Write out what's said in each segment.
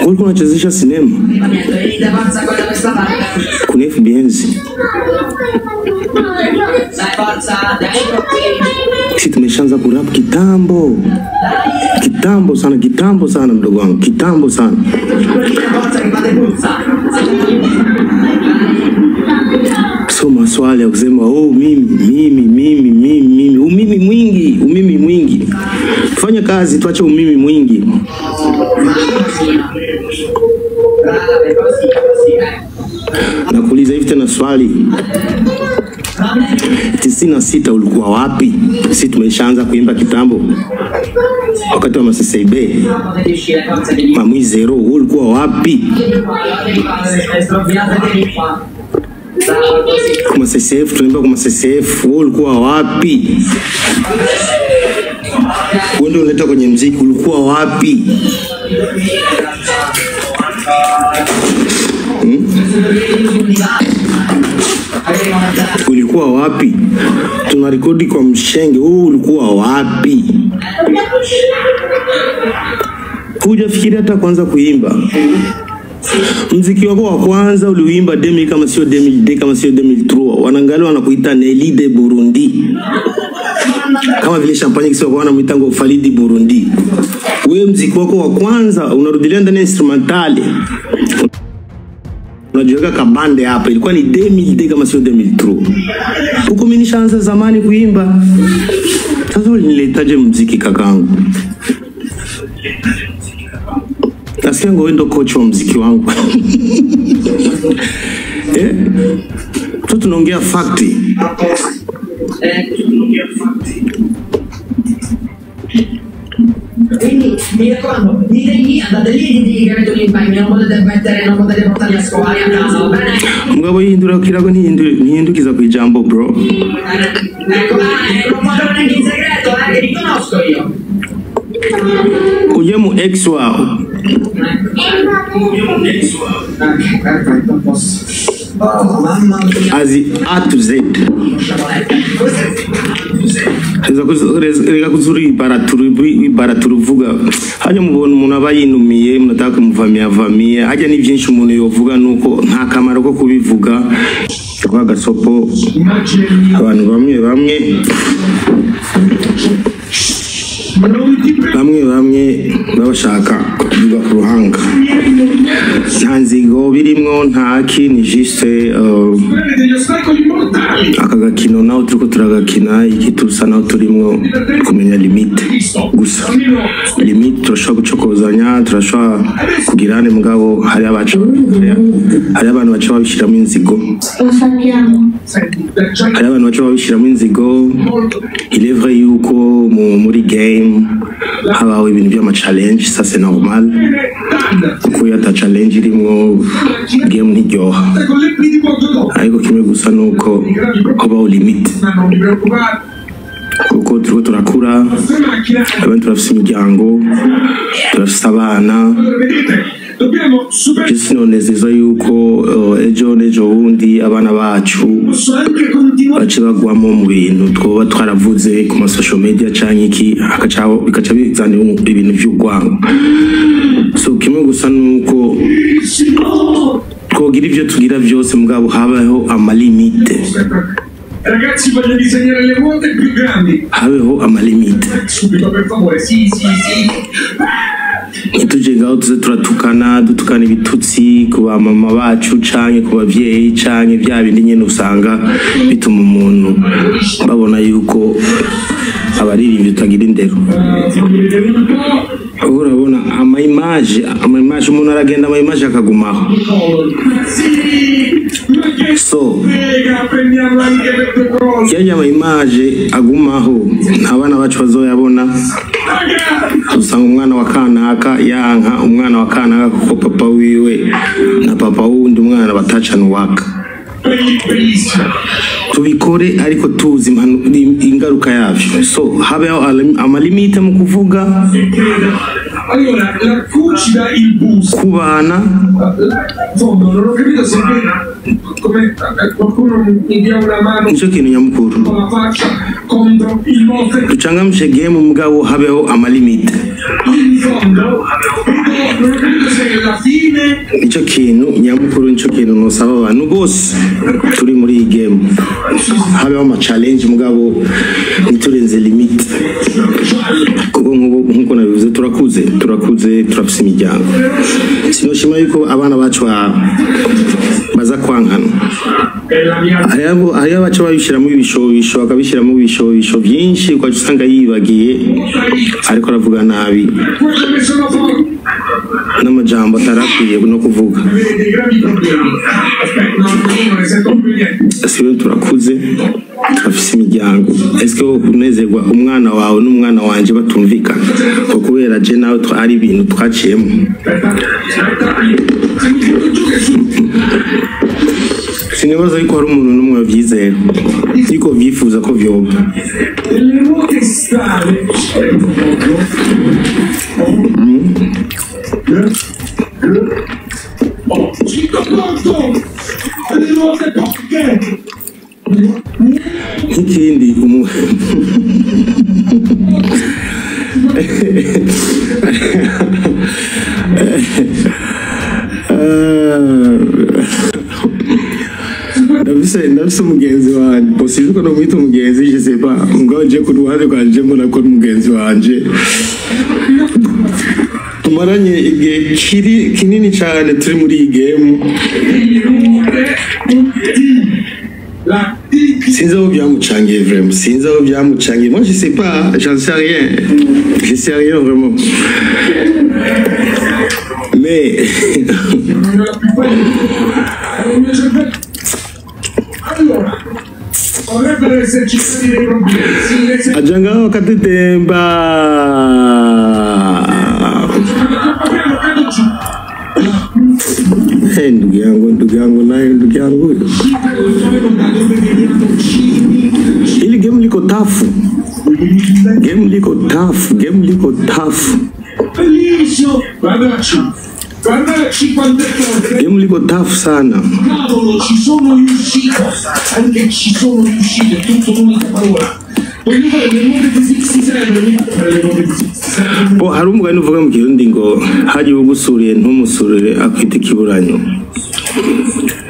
Ulikuwa unachezesha sinema kuna FBNs. Sisi tumeshaanza kurap kitambo. Kitambo sana, kitambo sana mdogo wangu, kitambo sana. So maswali ya kusema oh mimi mimi mimi mimi mimi, umimi mwingi, umimi mwingi. Fanya kazi, tuache umimi mwingi. Nakuuliza hivi tena swali. 96 ulikuwa wapi? Sisi tumeshaanza kuimba kitambo. Wakati wa Masesebe Mamui Zero, ulikuwa wapi? Kuma CCF, tunaimba kuma CCF, ulikuwa wapi? Wewe ndio unaleta kwenye muziki, ulikuwa wapi? Ulikuwa wapi? Tunarekodi kwa mshenge, wewe ulikuwa wapi? Hujafikiria hata kwanza kuimba. Mziki wako wa kwanza uliuimba 2000 kama sio 2002 kama sio 2003. Wanaangalia wanakuita Nelly de Burundi. Kama vile champagne kisio kwa wanamuita ngo Falidi Burundi. Wewe mziki wako wa kwanza unarudilia ndani ya instrumentale. Unajiweka kabande hapa, ilikuwa ni 2002 kama sio 2003. Huko mimi nishaanza zamani kuimba. Sasa uliniletaje mziki kakangu? Nasikia ngo wewe ndo coach wa mziki wangu. Eh? Tu tunaongea fakti. Quindi mi raccomando, ditegli, andate lì e ditegli che avete un impegno, non potete mettere, non potete portarli a scuola a casa, va bene? Mugabo yihindura kirago ntihindukiza ku ijambo bro. Ecco, non parlo neanche in segreto, che vi conosco io. Ujye mu ex wawe. Perfetto, posso. Oh, mamma mia. Azi A to Z. Reka kuzuri baraturuvuga hajya mubona umuntu aba yinumiye munataka kumuvamia vamia hajya ni byinshi umuntu yovuga nuko nta kamaro ko kubivuga kwa gasopo abantu bamwe bamwe bamwe bamwe babashaka kuvuga ku ruhanga nta nzigo birimwo nta ki ni juste aka gakino naho turiko turagakina iki tusa naho turimwo kumenya limite gusa limite turashobora gucokozanya turashobora kugirane mugabo hari abacu hari abantu baca babishiramo inzigo hari abantu baca babishiramo inzigo. Il est vrai yuko muri game habaho ibintu by'ama challenge, ça c'est normal kuko iyo ata challenge irimwo game ntiryoha, ariko kimwe gusa nuko habaho limite kuko turiko turakura abandi turafise imiryango turafise abana. Sinonezeza yuko ejo n'ejo bundi abana bacu bace bagwamo mu bintu twoba twaravuze ku ma social media canke iki bikaca bizana ibintu vy'urwango. So kimwe gusa nuko twogira ivyo tugira vyose mugabo habaho amalimite. Ragazzi, voglio disegnare le ruote più grandi. Habeho amalimite. Subito, per favore. Sì, sì, sì. Ntituje ngaho tuze turatukana dutukana ibitutsi ku ba mama bacu canke ku bavyeyi canke vya bindi nyene usanga bituma umuntu babona yuko abaririmbyi tutagira indero. Urabona ama image umuntu aragenda ama image akagumaho. So yajya ama image agumaho abana bacu bazoyabona. Usanga umwana wa kanaka yanka umwana wa kanaka kuko papa wiwe na papa wundi umwana batacana uwaka. Tubikore ariko tuzi ingaruka yavyo. So habeho amalimite mu kuvuga Allora, la Q ci dà il boost. Kubana. Insomma, non ho capito se come qualcuno mi dia una mano. Nico kintu nyamukuru. Con la faccia contro il monte. Duchangamshe game mugabo habeho amalimite. In fondo, Nicyo kintu nyamukuru, nicyo kintu nosaba abantu bose turi muri iyi game, habeho ama challenge mugabo ntiturenze limite, kuko nkuko nabivuze turakuze turafise imiryango. Sinoshima yuko abana bacu baza kwankana. Hariho abaca babishyiramo ibishobisho, bakabishyiramo ibishobisho byinshi, ukaca usanga yibagiye ariko aravuga nabi n'amajambo atarakwiye no kuvuga. Siwe turakuze turafise imiryango. Eske wo kunezerwa umwana wawe n'umwana wanje batumvikana ko kubera je nawe ari ibintu twaciyemo? Sinibaza yuko hari umuntu n'umwe wavyizera yuko vyifuza ko vyoba. Nk'ikindi ndafise umugenzi wanje, possible ko nomwita umugenzi, je sais pas, mugabo je ku ruhande rwanje mbona ko ari umugenzi wanje tumaranye igihe kinini cyane turi muri iyi game. Sinzi aho byamucangiye vraiment, sinzi aho byamucangiye. Moi je sais pas, j'en sais rien, je sais rien vraiment, mais aja ngaho akadutemba. Ndugu yangu naye ndugu yangu, ili game liko tough, game liko tough, game liko tough, game liko tough sana. Cavolo, ci sono riuscito, anche ci sono riuscito, è tutto l'unica parola. Voglio fare le nuove di 67, voglio fare le nuove di 67. Bo hari umugani uvuga mu Kirundi ngo hagiye ugusuriye ntumusurire akwita ikiburanyo.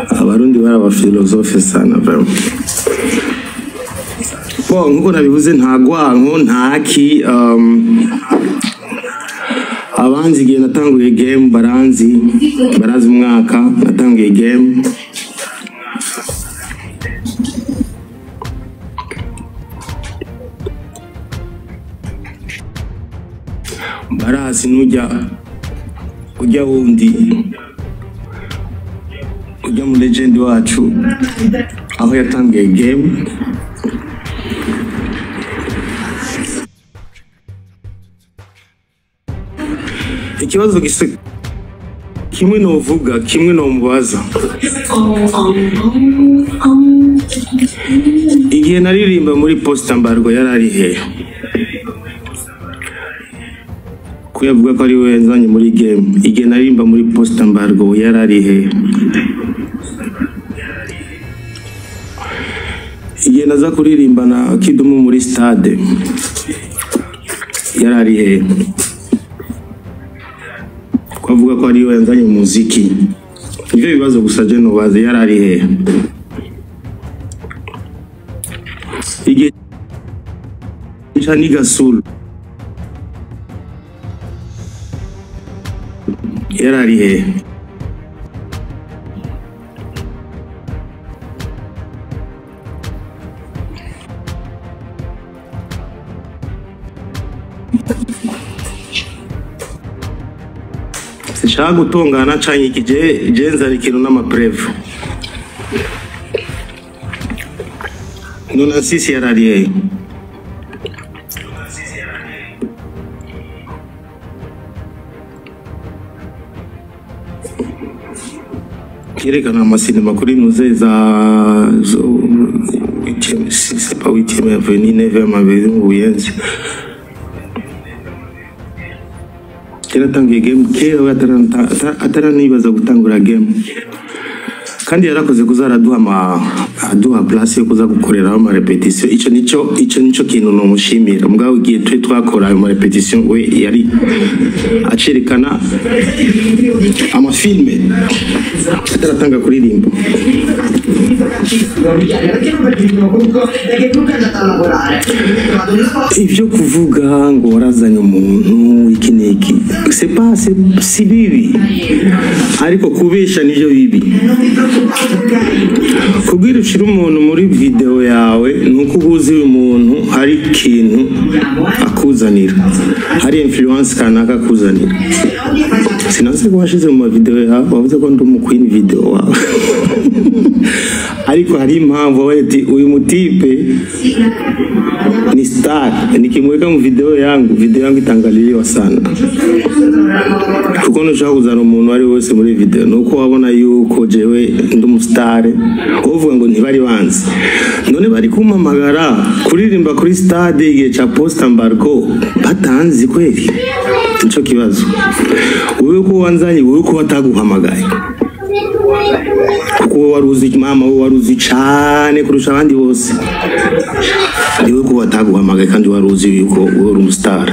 Abarundi bari abafilozofe sana vraiment. Bo nkuko nabivuze nta gwanko ntaki, abanzi igihe natanguye game barazi umwaka natanguye game. Barazi nujya ujya wundi ujya mu legend wacu aho yatangiye game. Ikibazo gise kimwe novuga, kimwe nomubaza, igihe naririmba muri post embargo yarari he? Ko yavuga ko ari we yanzanye muri game, igihe naririmba muri post embargo yarari he? Igihe naza kuririmba na Kidumu muri stade yarari he? Avuga ko ariyo yanzanye mu muziki. Ivyo bibazo gusa je nobaze, yarari he? Igihe cha Nigasulu yarari he? Sinshaka gutongana canke iki, je nzana ikintu n'amapreve. None sisi yarari he? Yerekana amasinema kuri nuze za c'est pas 8e avenue, 9e avenue mu Buyenzi. Kera atangiye game kera ataranibaza gutangura game. Kandi yarakoze kuza araduha ama aduha place yo kuza gukoreraho ama répétition. Ico nico kintu nomushimira. Mugabo igihe twe twakora ayo ma répétition, we yari acerekana ama films, ataratanga kuririmba. Perché non perché comunque perché comunque è andata a lavorare. Vado nella posta. Ivyo kuvuga ngo warazanye umuntu iki n'iki, c'est pas c'est si bibi, ariko kubesha nivyo bibi. Non vi preoccupate, ok? Kubwira ushira umuntu muri video yawe nuko uba uzi uyu muntu hari ikintu akuzanira, hari influence kanaka akuzanira. Sinanse ko washize mu mavideo yawe, wavuze ko ndi umukwini video wawe, ariko hari impamvu wabaye ati uyu mutipe ni star, nikimweka mu video yangu, video yangu itangaliliwa sana, kuko ntushobora kuzana umuntu ari wese muri video. Nuko wabona yuko jewe ndi umusitare, uvuga ngo ntibari banzi, none bari kumpamagara kuririmba kuri stade igihe ca post embargo batanzi kweli? Nico kibazo. Wewe ko wanzanye, wewe ko bataguhamagaye, kuko wowe wari uzi mama, wowe wari uzi cane kurusha abandi bose, niwe ko bataguhamagaye kandi wari uzi yuko wowe uri umusitari?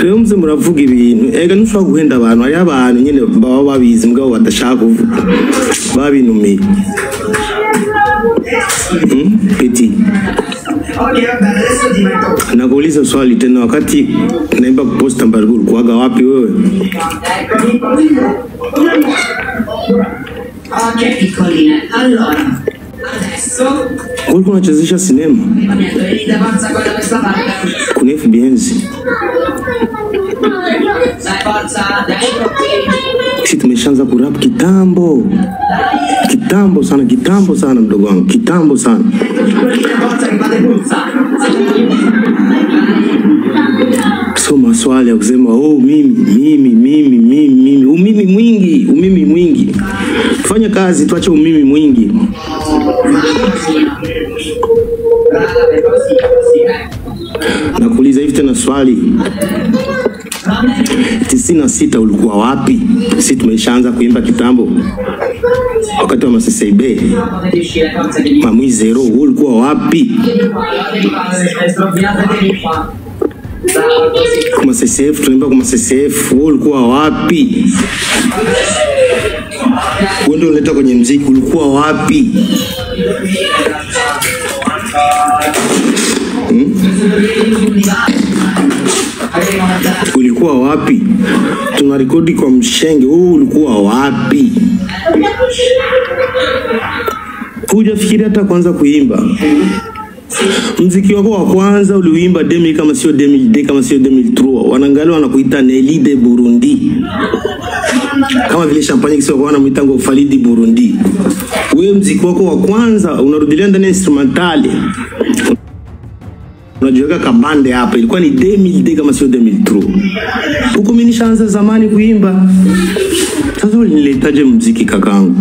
Rero muze muravuga ibintu, ega ntushobora guhenda abantu. Hariho abantu nyine baba babizi mugabo badashaka kuvuga, babinumiye. Petit. Ok, va bene, adesso ti metto. Nakuuliza swali tena, wakati naimba post embargo ulikuwaga wapi wewe? Ecco, piccolino. Ok, piccoline. Allora, adesso Ulikuwa unachezesha sinema niente, venite, forza qua da questa parte. kuna FBNs. Dai, forza, dai. Sisi tumeshaanza kurap kitambo, kitambo sana, kitambo sana, mdogo wangu, kitambo sana. Piccoline, forza che fate puzza. So maswali ya kusema oh, mimi mimi mimi mimi mimi, umimi mwingi, umimi mwingi. Fanya kazi, tuache umimi mwingi. Oh, mamma mia. Brave, così, così, eh. Nakuuliza hivi tena swali, Va bene. 96 ulikuwa wapi? Sisi tumeshaanza kuimba kitambo, wakati wa Masesebe Potete uscire, forza che vi Mamui Zero, wewe ulikuwa wapi? Vieni qua, vieni qua, strofinate qua. Brava, così. Kuma CCF tunaimba kuma CCF, wewe ulikuwa wapi? Wewe ndio unaleta kwenye mziki, ulikuwa wapi? Hmm? Ulikuwa wapi? Tunarekodi kwa mshenge, wewe ulikuwa wapi? Hujafikiria hata kuanza kuimba. Mziki wako wa kwanza uliuimba 2000 kama sio 2002 kama sio 2003. Wanaangalia wanakuita Nelly de Burundi. Kama vile Champagne kisi wako wanamuita ngo Falidi Burundi. Wewe mziki wako wa kwanza unarudilia ndani ya instrumentale. Unajiweka kabande hapa, ilikuwa ni 2002 kama sio 2003. Huko mimi nishaanza zamani kuimba. Sasa uliniletaje mziki kakangu?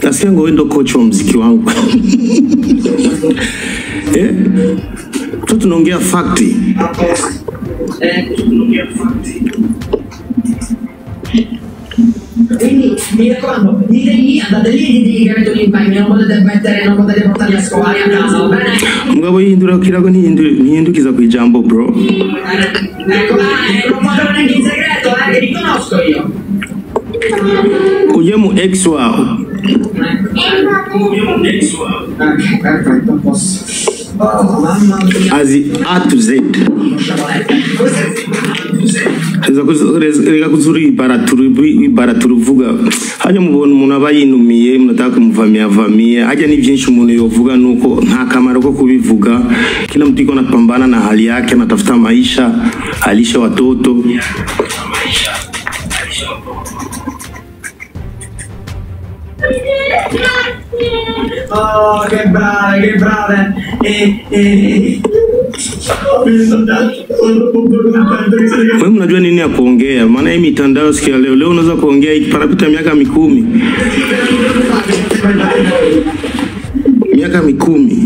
Nasikia ngo wewe ndo coach wa mziki wangu. Eh? Tu tunaongea fakti. Eh, quindi mi raccomando, ditegli, andate lì e ditegli che avete un impegno, non potete mettere, non potete portarli a scuola a casa, va bene? Mugabo yihindura kirago ntihindukiza ku ijambo, bro. Ecco, non parlo neanche in segreto, che vi conosco io. Ujye mu ex wawe. Ok, perfetto, posso. Oh, mamma mia. Azi A to Z. Reka kuzuri turuvuga hajya mubona umuntu aba yinumiye, munataka kumuvamia vamia hajya. Ni byinshi umuntu yovuga nuko nta kamaro ko kubivuga. Kila mtu iko anapambana na hali yake, anatafuta maisha, alishe watoto. Oh, che brave, che brave. E. Sono troppo contento che sei Wewe mnajua nini ya kuongea? Maana hii mitandao sikia leo leo unaweza kuongea ikiparapita miaka 10, miaka 10,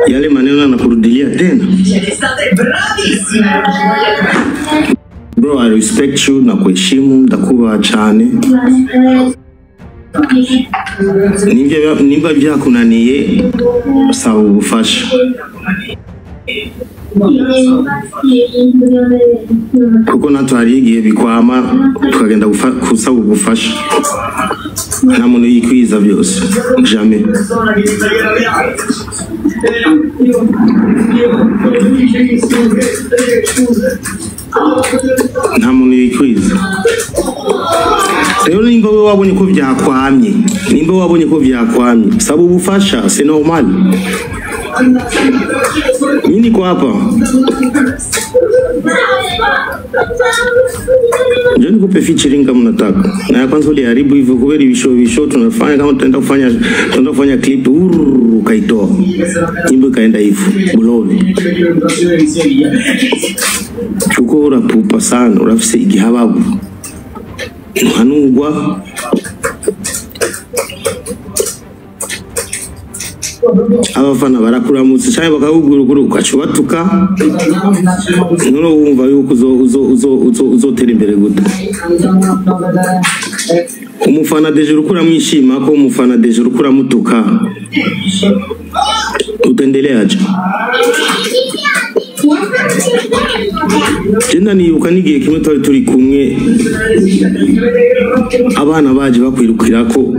yale maneno yanakurudilia tena. Siete state bravissime, non ci voglio credere. Bro, I respect you, nakuheshimu, ndakubaha cyane. Nimba byakunaniye saba ubufasha, kuko natwe hari igihe bikwama tukagenda gusaba ubufasha. Nta muntu yikwiza byose, jamais. Nta muntu yikwiza. Rero nimba wowe wabonye ko byakwamye, nimba wabonye ko byakwamye, saba ubufasha, c'est normal. Mimi niko hapa. Njoo nikupe featuring kama unataka. Na ya kwanza uliharibu hivyo kubera ibisho bisho tunafanya kama tutaenda kufanya clip ukaitoa. Nyimbo ikaenda hivyo. Bulobe. Kuko urapupa sana, urafise igihababu. Ntuhanurwa. Abafana barakuramutse cyangwa bakakuguruguru ugaca ubatuka, none wumva yuko uzotera imbere gute? Umufana déjà uriko uramwishima ko umufana déjà uriko uramutuka, utaendeleaje? Jenda nibuka n'igihe kimwe twari turi kumwe, abana baje bakwirukirako,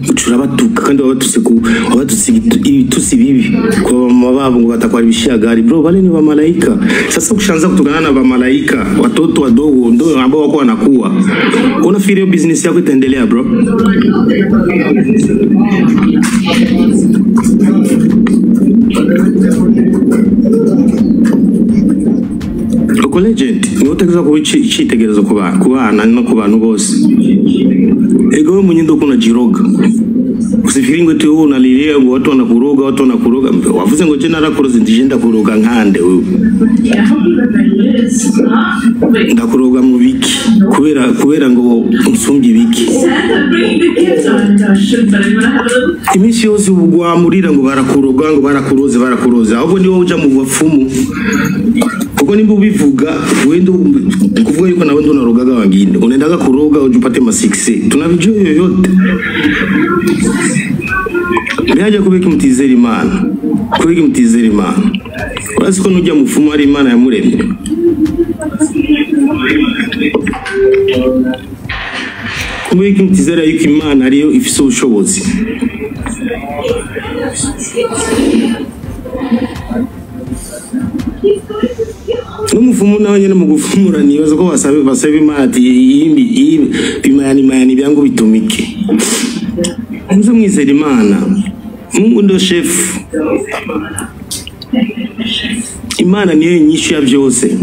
uca urabatuka, kandi wabatutse ku wabatutse ibitusi bibi kwa mama babo ngo batakwara ibishagari. Bro, wale ni wamalaika. Sasa ukishaanza kutukana na wamalaika, watoto wadogo ndio ambao wako wanakuwa, unafikiri hiyo business yako itaendelea, bro? Uko legend niwe utegerezwa kuba icyitegererezo ku bana no ku bantu bose. Ego wewe mwenyewe ndio unajiroga. Usifikiri ngo eti wewe unalilia ngo watu wanakuroga, watu wanakuroga. Wavuze ngo je narakuroze, ndije ndakuroga nkande wewe? Ndakuroga mu biki? Kubera ngo unsumbye ibiki? Iminsi yose ugwamurira ngo barakuroga, ngo barakuroze, barakuroze. Ahubwo niwowe uja mu bapfumu, kuko nimba ubivuga wenda kuvuga yuko nawe ndo unarogaga wengine, unaendaga kuroga uje upate ma succès, tunavijua yoyote. Mbyaje kubeka mutizera Imana, kubeka mutizera Imana. Urazi ko nujya mufumu ari Imana yamuremye? Kubeka mutizera yuko Imana ariyo ifise ubushobozi? N'umufumu nawe nyene mu gufumura nibaza ko basabe Imana ati iyimbi bimayani mayani byangu bitumike. Muze mwizera Imana. Mungu ndo chef. Imana niyo nyishu ya byose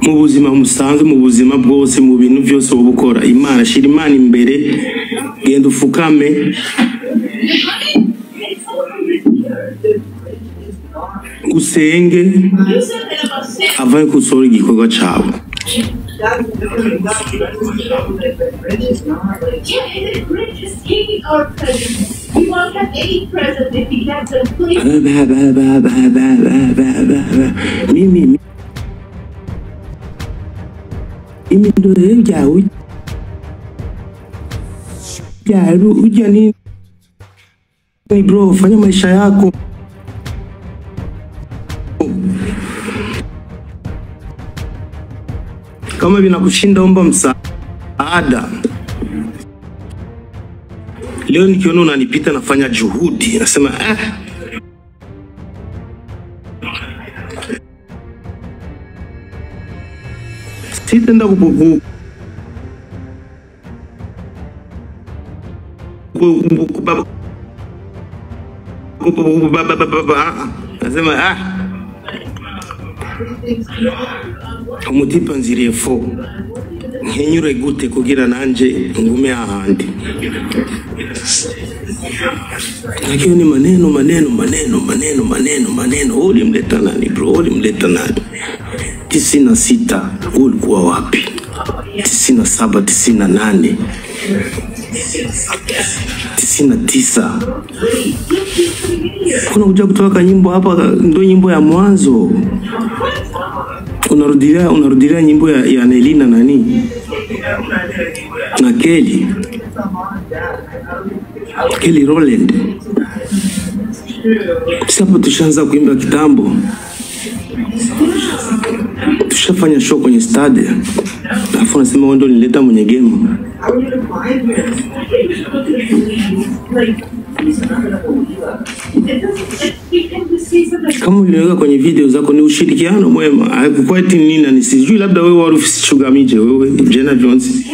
mu buzima musanzwe, mu buzima bwose, mu bintu byose wowe ukora. Imana, shira Imana imbere, genda ufukame usenge avaye gusohora igikorwa cawe. Yeah, the Grinch is taking our presents. We won't have any presents if he gets them. Please. Ba, ba, ba, ba, ba, ba, ba, ba, ba. Mimi ndo rero byawe ujya ni bro, fanya maisha yako. Kama vinakushinda omba msaada. Leo nikiona unanipita nafanya juhudi, nasema sitaenda nasema umutipa nziriye fo nkenyure gute kugira nanje ngume ahandi, lakini ni maneno maneno maneno maneno maneno maneno. Ulimleta nani, bro? Ulimleta nani? 96 ulikuwa wapi? 97, 98, 99. Kuna kuja kutoka nyimbo hapa ndo nyimbo ya mwanzo. Unarudilia nyimbo ya Nelly na nani? Na Kelly. Kelly Rowland. Sisi hapo tushaanza kuimba kitambo. Tushafanya show kwenye stade. Alafu unasema wewe ndio ulileta mwenye game. Kama uliweka kwenye video zako ni ushirikiano mwema. Haikuwa eti nini na nisijui, labda wewe warufu Sugar wewe Jenna Jones.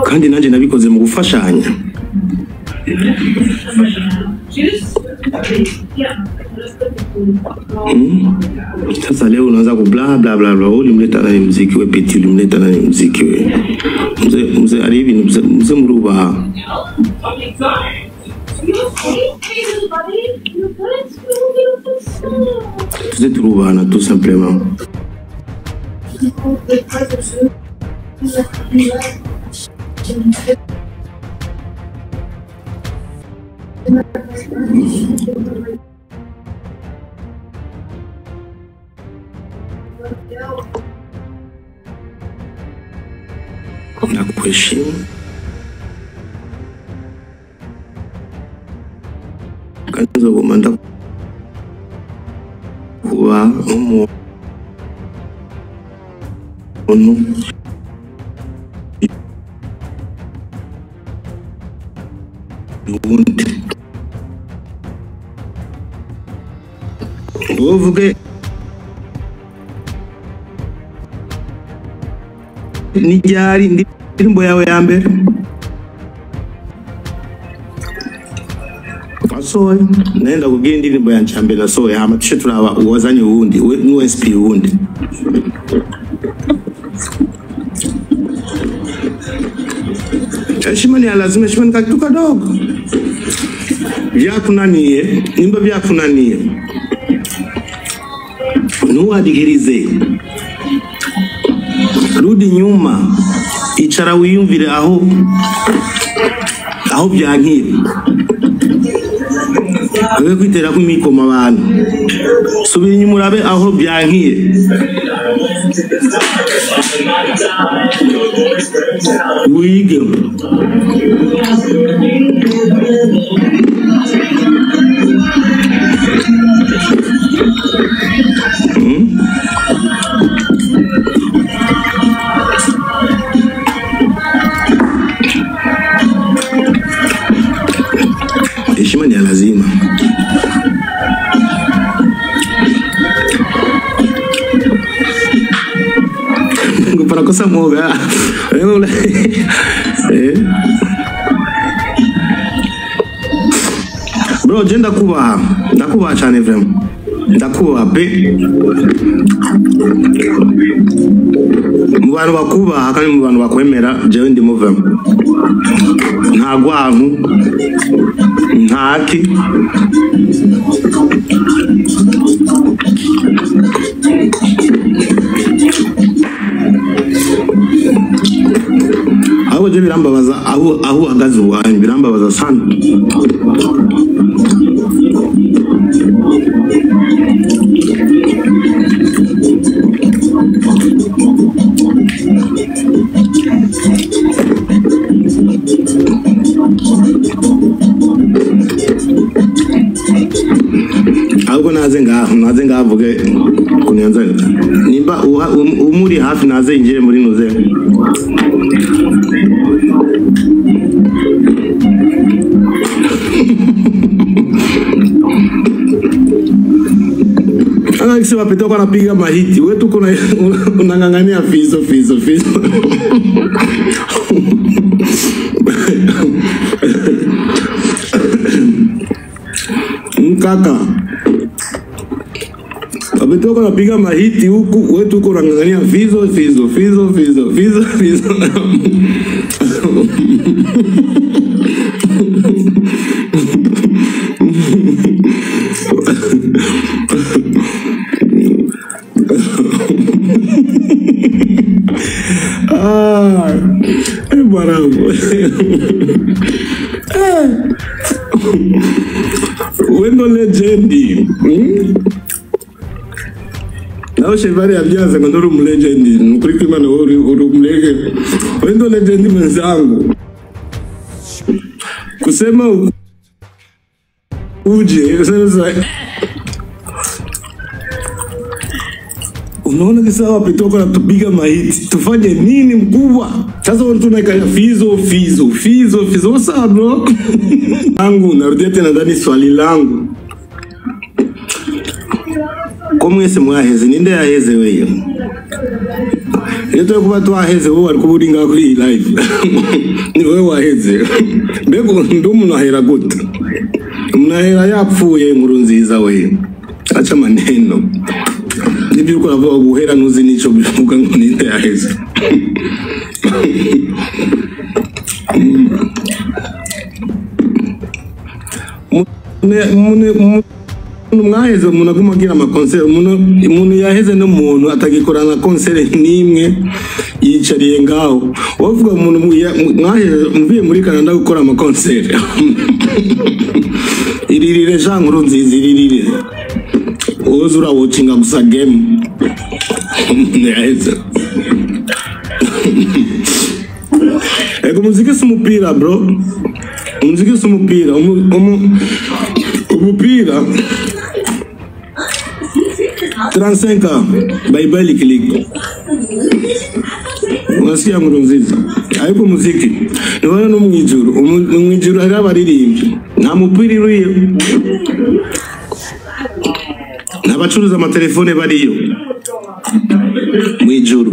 Kandi nanje nabikoze mu gufashanya. Sasa leo unaanza ku bla bla bla bla. Ulimleta nani muziki wewe peti, ulimleta nani muziki wewe? Mzee alivi ni mzee mruba. Tuze turubana tout simplement. Nakuheshimu kanza gomanda kuba umuntu ubundi uvuge ni ryari indirimbo yawe ya mbere wasohoye? Nenda kubwira indirimbo yanje ya mbere nasohoye, hama tushe turaba uwazanye uwundi n'USP uwundi. Heshima ni lazima, heshima ni kakitu kadogo. Vyakunaniye, nimba vyakunaniye, ntuwadikirize, rudi nyuma, icara wiyumvire aho byankiye. Wewe kwitera ko imikoma abantu, subira inyuma urabe aho byankiye. Wige heshima ni lazima. Para moga. Bro, je ndakubaha. Ndakubaha cyane vraiment. Ndakubaha pe. Mu bantu bakubaha kandi mu bantu bakwemera jewe ndimo vraiment. Nta gwanku, ntaki. Aho je birambabaza aho uhagaze uwanyu birambabaza sana. Ahubwo naze ngaho avuge kunyanza nimba umuri hafi naze injire muri nuze. Alex wapitoka anapiga mahiti, wewe tuko unang'ang'ania fizo fizo fizo. Mkaka wapitoka anapiga mahiti huku, wewe tuko unang'ang'ania fizo fizo fizo fizo fizo fizo. Ah, bwanangu. We ndo legendi. Nawe Shevali yabyaze ngo nduri umulegendi. Nukuri kw'Imana wowe uri umulegend. We ndo legendi mwenzangu. Kusema uje sasa unaona kisa wapi toka na tupiga mahiti tufanye nini mkubwa sasa watu tunaika fizo fizo fizo fizo sasa bro. Langu narudia tena ndani swali langu ko mwese mwaheze ninde yaheze weyo iyo kuba twaheze wowe ari kuburinga kuri iyi live ni wewe waheze mbego ndumu nahera gute mnahera yapfuye inkuru nziza we acha maneno nibyo uko ravuga guhera ntuzi nico bivuga ngo ninde yaheze. Mwaheze umuntu aguma agira amakonseri umuntu yaheze n'umuntu atagikorana konseri n'imwe yicariye ngaho wavuga umuntu mwaheze mvuye muri Canada gukora amakonseri iririre Jean nkuru nziza iririre uza urawocinga gusa game yaheze. Ego muziki si umupira bro, umuziki si umupira, umupira 35 ans bye bye likiliko unasikia nkuru nziza ariko muziki nibona no mwijuru mwijuru hari abaririmbyi nta mupira uriyo n'abacuruza amatelefone bariyo mwijuru.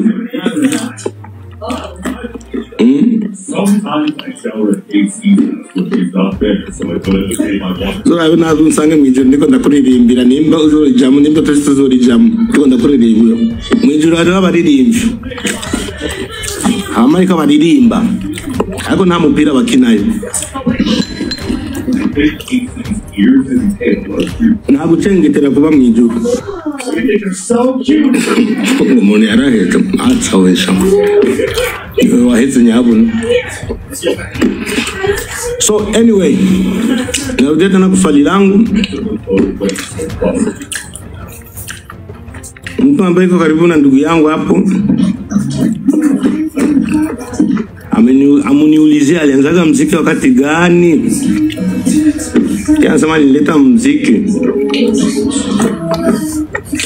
Zora nazo nsange mwijuru ndiko ndakuririmbira nimba uzorijamo nimba tuzorijamo ndiko ndakuririmbira mwijuru hari abaririmbyi abamarika baririmba ariko nta mupira bakinayo nta gucengetera kuba mwijuru. Umuntu yarahetse atsawesha wahetse nyabuna. So anyway, narudia tena kwa swali langu. Mtu ambaye yuko karibu na ndugu yangu hapo amuniulizia alianzaga muziki wakati gani? Anasema alileta muziki.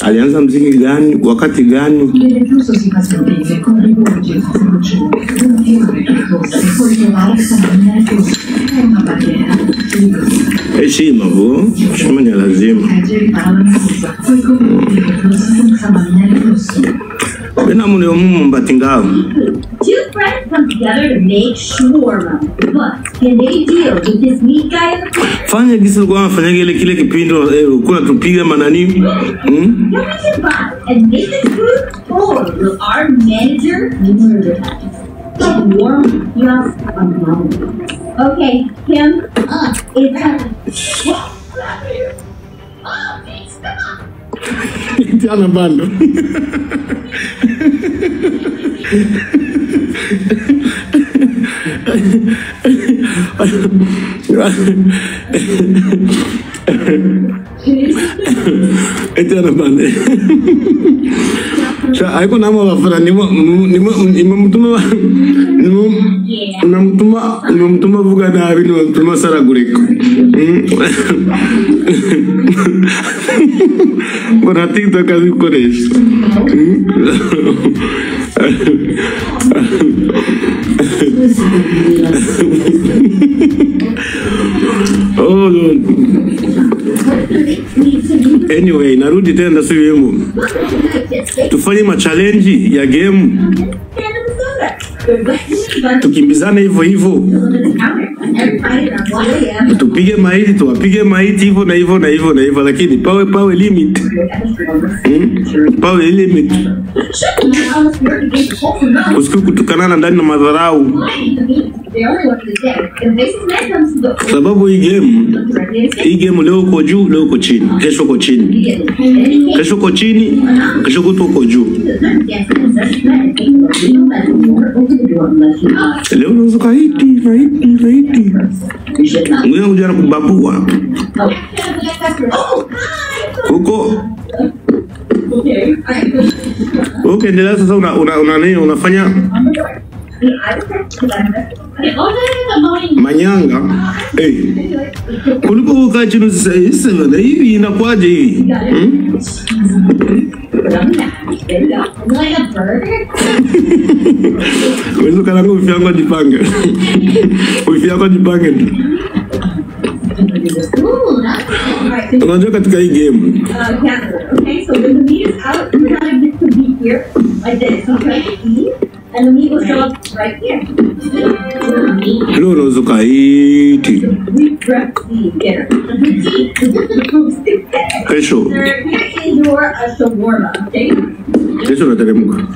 Alianza muziki gani? Wakati gani? Heshima bo, heshima ni lazima. Bena mune omumbati ngaho. Two friends come together to make shawarma, but can they deal with this meat guy in the corner? Fanya gisi ulikuwa unafanya ile kile kipindi ulikuwa tupiga manani. Can we combine and make this food, or will our manager murder us? Warm just a moment. Okay, Kim, it's Tiana bando. Etiana bando. Ariko namwe abafana nimutuma nimutuma avuga nabi nimutuma asaragurika ngo nta TikTok azikoresha. Oh Lord. Anyway, narudi tena ndasubiyemo. Tufanye ma challenge ya game. Tukimbizane hivyo hivyo. Tupige maiti, tuwapige maiti hivyo na hivyo na hivyo na hivyo, lakini pawe limit. Pawe limit. Usiku kutukanana ndani na madharau. Sababu hii game Hii game leo uko juu, leo uko chini, kesho uko chini, kesho uko chini, kesho kutwa uko juu. Leo unaweza kaiti na hiti na hiti, mwingine kuja na kubabua huko. Okay, endelea sasa. Una nini unafanya manyanga kuliko ukaa chini sasa hivi inakuwaje hivi? Wewe kalanga wifi yangu ajipange. Wifi yako ajipange tu. Unajua katika hii game Okay, so when the meat is out, you gotta get the meat here like this. So press E, and the meat will show up right here. Leo unaweza ukaiti We press E here. kesho, Here is your shawarma. Okay. kesho unateremka.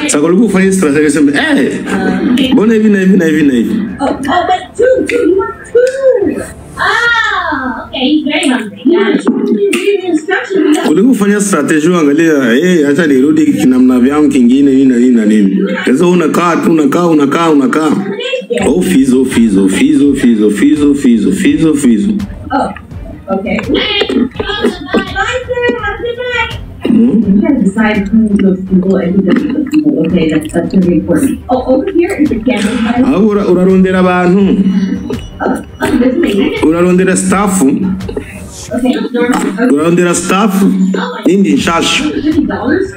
Sasa kuliko ufanye strategy sema mbona hivi na hivi na hivi na hivi. Oh, but two, you want two. Oh, okay, he's very hungry. Got it. Kuliko kufanya strategy uangalia, acha nirudi kinamna vyangu kingine nini na nini na nini. Sasa unakaa tu unakaa unakaa unakaa. Office office office office office office office office. Oh, okay. Bye, sir. Have a good night. You gotta decide who looks evil and who doesn't look evil. Okay, that's gonna be important. Oh, over here is the candle. Aho urarondera abantu. Oh, there's me. Urarondera staff. Okay, normal. Urarondera staff nindi nshasha. $50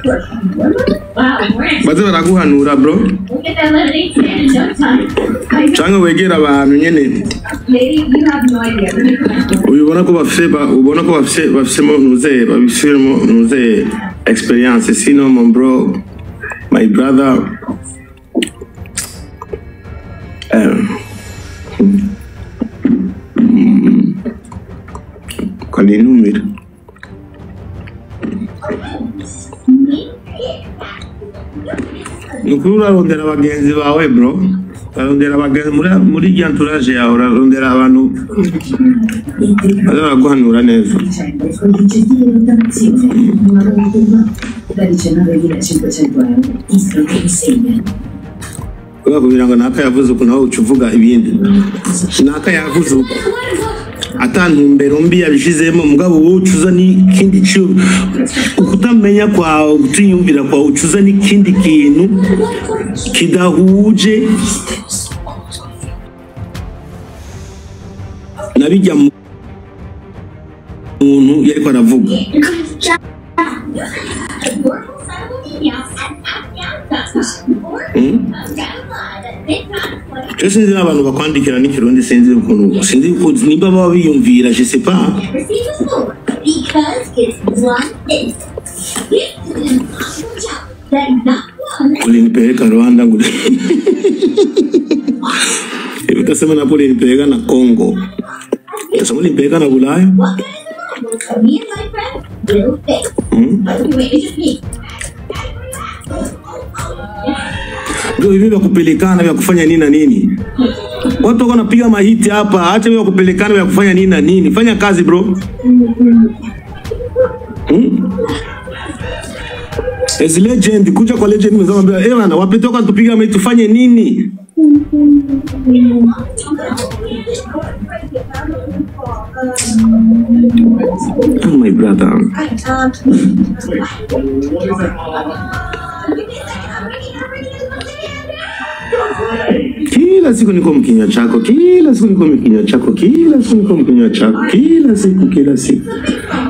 for a shawarma? Wow, we're Baze baraguhanura bro. We'll get that lemonade stand in no time. Canke wegera abantu nyene. Lady, you have no idea. Ubona ko bafise ubona ko bafise bafisemo nuze babifisemo nuze experience. Sino mon bro, my brother, kaninumira nukuri urarondera bagenzi bawe bro, urarondera bagenzi muri irya entourage yawe, urarondera abantu baza baraguhanura neza. Da 19.500 euro in segna. Kugira ngo naka yavuze uku nawe uca uvuga ibindi. Naka yavuze uku atantumbero mbi yabishizemo, mugabo wowe ucuza n'ikindi cyo ukutamenya kwawe, kutiyumvira kwawe, ucuza n'ikindi kintu kidahuje nabijya muntu yariko aravuga. Je sinzi n'abantu bakwandikira n'ikirundi, sinzi ukuntu, sinzi ukuntu nimba baba biyumvira, je sais pas. Because it's one thing. This is an impossible job that not one Ulinipeleka Rwanda nguli. Hivi utasema napo ulinipeleka na Congo. Utasema ulinipeleka na Bulaya. What kind of animals me and my friend will face. Okay, wait, it's just me. Ndio hivi vya kupelekana vya kufanya nini na nini. Watu wako wanapiga mahiti hapa, acha vya kupelekana vya kufanya nini na nini. Fanya kazi bro. As legend, kuja kwa legend mwenzangu ambia, bana, wapetoka tupiga mahiti tufanye nini? Oh my brother. Kila siku niko mkinywa chako, kila siku niko mkinywa chako, kila siku niko mkinywa chako, kila siku, kila siku.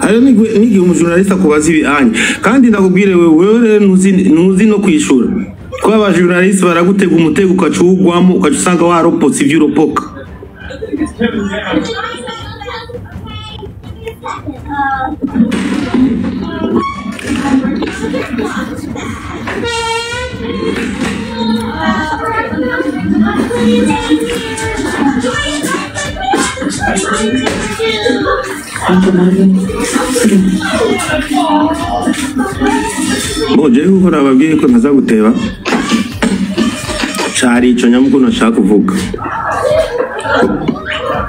Hayo nigi umujournalist akubaza ibi anye. Kandi ndakubwire wewe ntuzi no kwishura. Kwa aba journalist baragutega umutego ukacugwamo ukacusanga waropotse ivyo uropoka. Bo jewe uko nababwiye ko ntaza guteba cari ico nyamukuru nashaka kuvuga.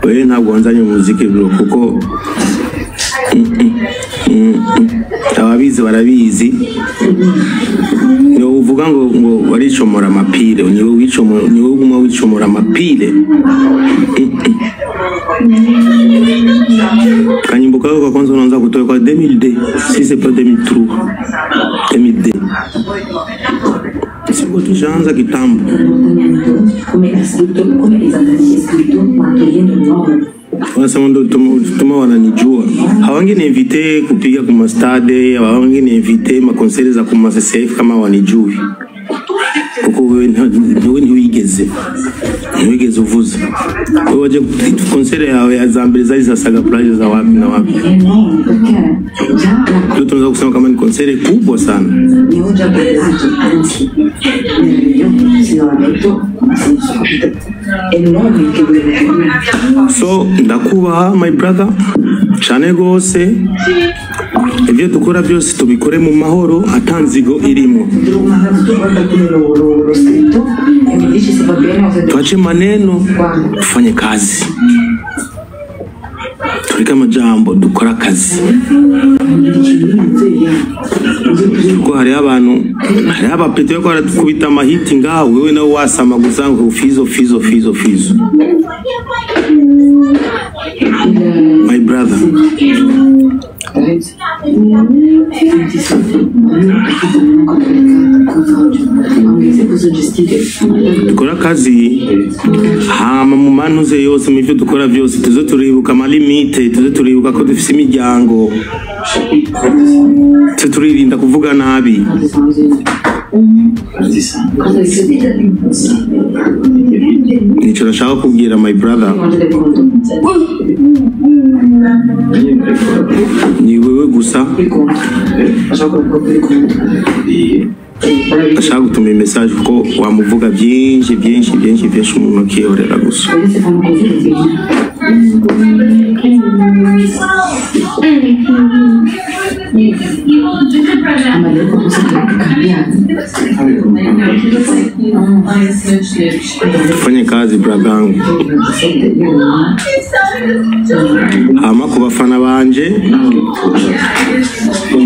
Wewe ntabwo wanzanye mu muziki bro, kuko ababizi barabizi. Niwe uvuga ngo waricomora amapire, niwe wicomora, niwe uguma wicomora amapire. Kanyimbo kako ka kwanza unaanza kutoka kwa 2002, si c'est pas 2003, 2002. Siko tushaanza kitambo. Come è scritto, come esattamente è scritto, ma togliendo il nome. Wanasema ndo tuma wananijua. Hawangeniinvite kupiga kuma stade, hawangeniinvite makonseri za kuma CCF kama wanijui. Kuko wewe ntiwigeze. Ntiwigeze uvuza. Wewe waje konseri yawe ya za mbere zari za Saga Plage za wapi na wapi. Il nome, perché già la Ndio tunaweza kusema kama ni konseri kubwa sana. ne ho già parlato, anzi, nella riunione, se non l'ha detto, ma se non so capito, è il nome che volevo dire. So ndakubaha my brother cyane gose. Ibyo dukora byose tubikore mu mahoro atanzigo irimo. Te l'ho mandato tu, guarda come l'ho scritto e mi dici se va bene o se Tuache maneno tufanye kazi, tureke amajambo dukore akazi. Mi dici l'inizio e via. Così così. Kuko hariho abantu, hariho abapeti bariko barakubita amahiti ngaho, wewe nawe wasama gusa ngo fizo fizo fizo fizo. Il My brother, 13, 27, non ho ancora anche se posso gestire. Dukore akazi hama mu mantuze yose, mu ivyo dukora vyose tuze turibuka amalimite, tuze turibuka ko dufise imiryango, tuze turirinda kuvuga nabi. Cosa sono Cosa di Nico nashaka kubwira my brother, Mangia del conto. ni wewe gusa Il conto. Facciamo proprio il conto. ashaka gutuma message, kuko wamuvuga byinshi byinshi byinshi byinshi umuntu akihorera gusa. Vedi se fanno così va bene. Ma lei cosa che cambiare? Tufanye kazi brother yangu. Hama ku bafana banje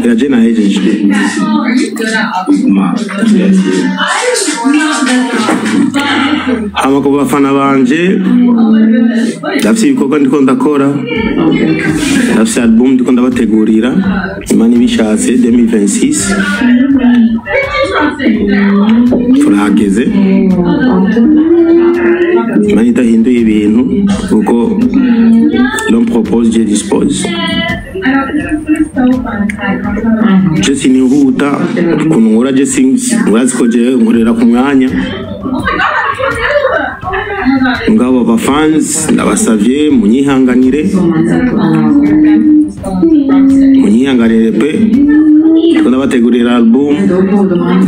yaje nahejeje. Hama ku bafana banje ndafise ibikorwa ndiko ndakora, ndafise album ndiko ndabategurira, Imana ibishatse 2026 turahageze. Imana idahinduye ibintu, kuko l'homme propose, Dieu dispose. Je sinihuta ukuntu nkora, je urazi ko jewe nkorera ku mwanya. Ngabo aba fans ndabasavye munyihanganire, munyihanganire pe, ndiko ndabategurira album, Dopo domani.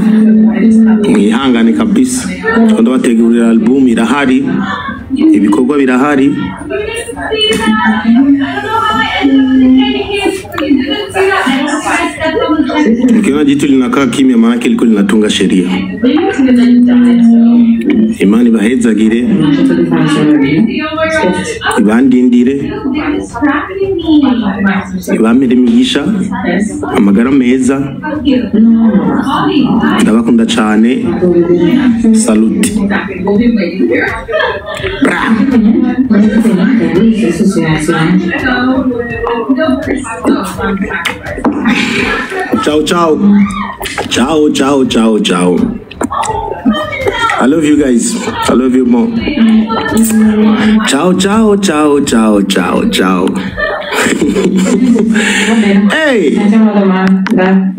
mwihangane kabisa. Ndiko ndabategurira album, irahari, ibikorwa birahari. Ukiona jitu linakaa kimya, maanake liko linatunga sheria. Imana ibahezagire, Cerco di fare insieme. ibandindire, ibamere imigisha, amagara meza. Ndabakunda cyane. Saluti. Bra. Sì, sì, sì, sì. Ciao ciao. Ciao ciao ciao ciao. I love you guys. I love you more. Ciao ciao ciao ciao ciao ciao. Va bene. Hey! Ci sentiamo domani, dai.